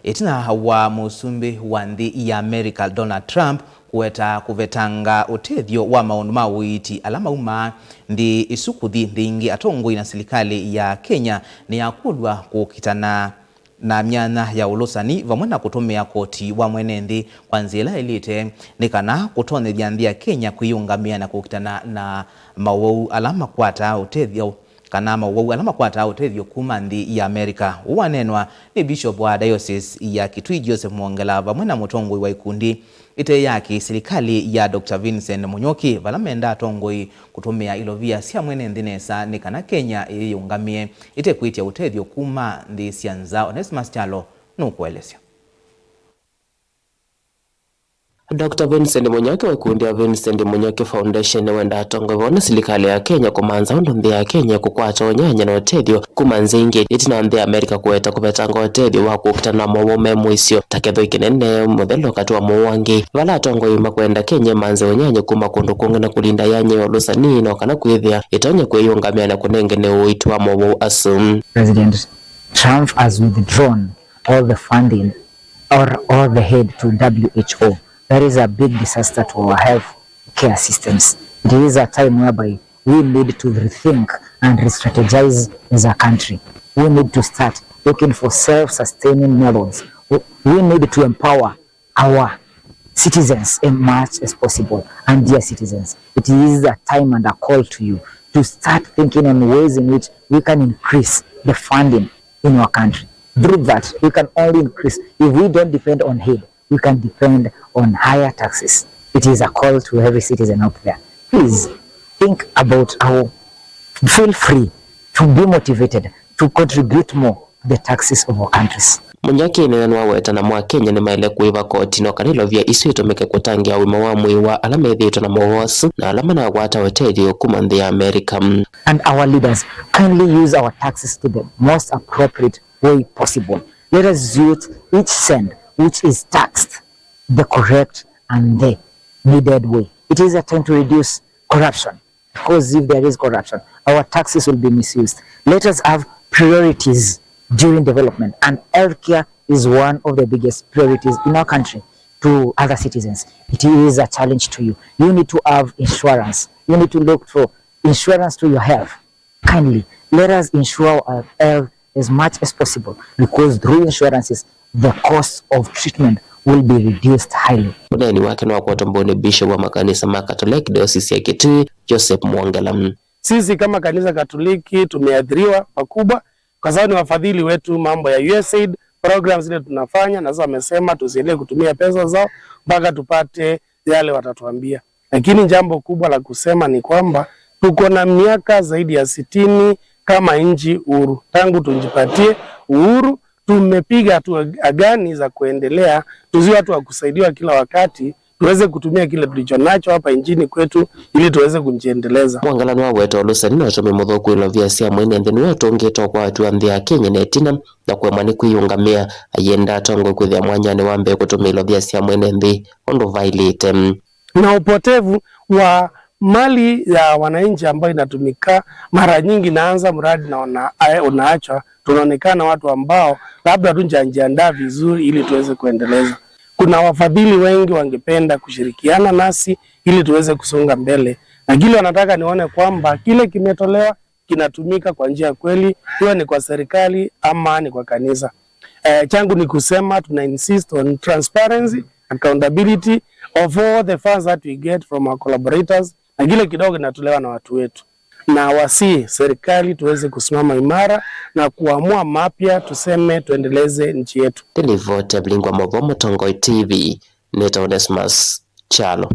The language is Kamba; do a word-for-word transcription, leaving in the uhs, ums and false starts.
Ĩtina wa mũsumbĩ wa nthĩ ya America Donald Trump kũweta kũvetanga ũtethyo wa maũndũ ma ũiiti ala maumaa nthĩ ĩsu kũthi nthĩ ingĩ, atongoi na silikalĩ ya Kenya nĩyakũlw'a kũkitana na myanya ya ũlũsani vamwe na kũtũmĩa koti wa mwene nthĩ kwa nzĩa ĩla yaĩlĩte, nĩ kana kũtonyethya nthĩ ya Kenya kwĩyĩũngamĩa na kũkitana na mawau ala makwataa ũtethyo, kana mawau ala makwataa ũtethyo kuma nthĩ ya America. Ũu waneenwa nĩ Bishop wa Diocese ya Kitui Joseph Mwongela vamwe na mũtongoi wa ikundi ĩte ya kĩsilikalĩ ya Doctor Vincent Mũnyũki, vala mendaa atongoi kũtũmĩa ilovia sya mwene nthĩ nesa nĩ kana Kenya ĩyĩyĩũngamĩe ĩte kwĩtya ũtethyo kuma nthĩ sya nza. Onesmus Kyalo nũkũelesya. Doctor Vincent Mũnyũki wa ikundi ya Vincent Mũnyũki Foundation nĩwendaa atongoi vamwe na silikalĩ ya Kenya kũmanza ũndũ nthĩ ya Kenya ĩkũkwata ũnyanya na ũtethyo kuma nzĩ ingĩ, ĩtina wa nthĩ ya America kũweta kũvetanga ũtethyo wa kũkitana na mowau me mũisyo ta kĩthũi kĩnene mũthelu katĩ wa mowau angĩ, vala atongoi makwenda Kenya ĩmanze ũnyanya kuma kũndũ kũngĩ na kũlinda yanya ya ũlũsani, no kana kwĩthĩa ĩtonya kwĩyĩũngamĩa na kũnengane ũiiti wa mowau asu. President Trump has withdrawn all the funding or all the aid to W H O. That is a big disaster to our health care systems. It is a time whereby we need to rethink and re-strategize as a country. We need to start looking for self-sustaining methods. We, we need to empower our citizens as much as possible. And dear citizens, it is a time and a call to you to start thinking on ways in which we can increase the funding in our country. Through that, we can only increase if we don't depend on aid. We can depend on higher taxes. It is a call to every citizen out there. Please think about how, feel free to be motivated to contribute more to the taxes of our countries. Mũnyũki nĩwaweta namo Akenya nĩmaĩle kũĩva koti no kana ilovia isu itũmĩke kũtangĩĩa ũima wa mwĩĩ wa ala methĩĩtwe na mowau asu na ala manawata ũtethyo kuma nthĩ ya America. And our leaders kindly use our taxes to the most appropriate way possible. Let us use each cent which is taxed the correct and the needed way. It is a time to reduce corruption, because if there is corruption, our taxes will be misused. Let us have priorities during development, and healthcare is one of the biggest priorities in our country to other citizens. It is a challenge to you. You need to have insurance. You need to look for insurance to your health. Kindly, let us insure our health as much as possible, because through insurances, the cost of treatment will be reduced highly. Ũneeni wake nĩwakwatwa mbau nĩ Bishop wa makanisa ma Katoleki Diocese ya Kitui, Joseph Mwongela. Sisi kama kanisa Katoliki tumeathiriwa pakubwa, kwa sababu ni wafadhili wetu mambo ya U S A I D, programs zile tunafanya, na sasa wamesema tusiendelee kutumia pesa zao mpaka tupate yale watatuambia. Lakini jambo kubwa la kusema ni kwamba tuko na miaka zaidi ya sitini kama nchi huru. Tangu tujipatie uhuru, tumepiga hatua gani za kuendelea? Tusiwe watu wa kusaidiwa kila wakati, tuweze kutumia kile tulicho nacho hapa nchini kwetu ili tuweze kujiendeleza. Mwongela nĩwaweta ũlũsani na ũtũmĩi mũthũku wa ilovia sya mwene nthĩ nĩwatũngĩte ũkwati wa nthĩ ya Kenya na ĩtina na kũemwa nĩ kwĩyĩũngamĩa, ayenda atongoi kwĩthĩa mwanyanĩ wa mbee kũtũmĩa ilovia sya mwene nthĩ ũndũ vaĩlĩte. Na upotevu wa mali ya wananchi ambayo inatumika mara nyingi inaanza mradi na una-, ae-, unaachwa, tunaonekana watu ambao labda hatujajiandaa vizuri ili tuweze kuendeleza. Kuna wafadhili wengi wangependa kushirikiana nasi ili tuweze kusonga mbele, lakini wanataka nione kwamba kile kimetolewa kinatumika kwa njia kweli, iwe ni kwa serikali ama ni kwa kanisa. Eh, changu ni kusema tuna insist on transparency, accountability of all the funds that we get from our collaborators, na kile kidogo kinatolewa na watu wetu. Na wasi serikali tuweze kusimama imara na kuamua mapya, tuseme tuendeleze nchi yetu. Nĩ livoti ya Vilingwa Mavo, Mũtongoi T V, nĩtawa Onesmus Kyalo.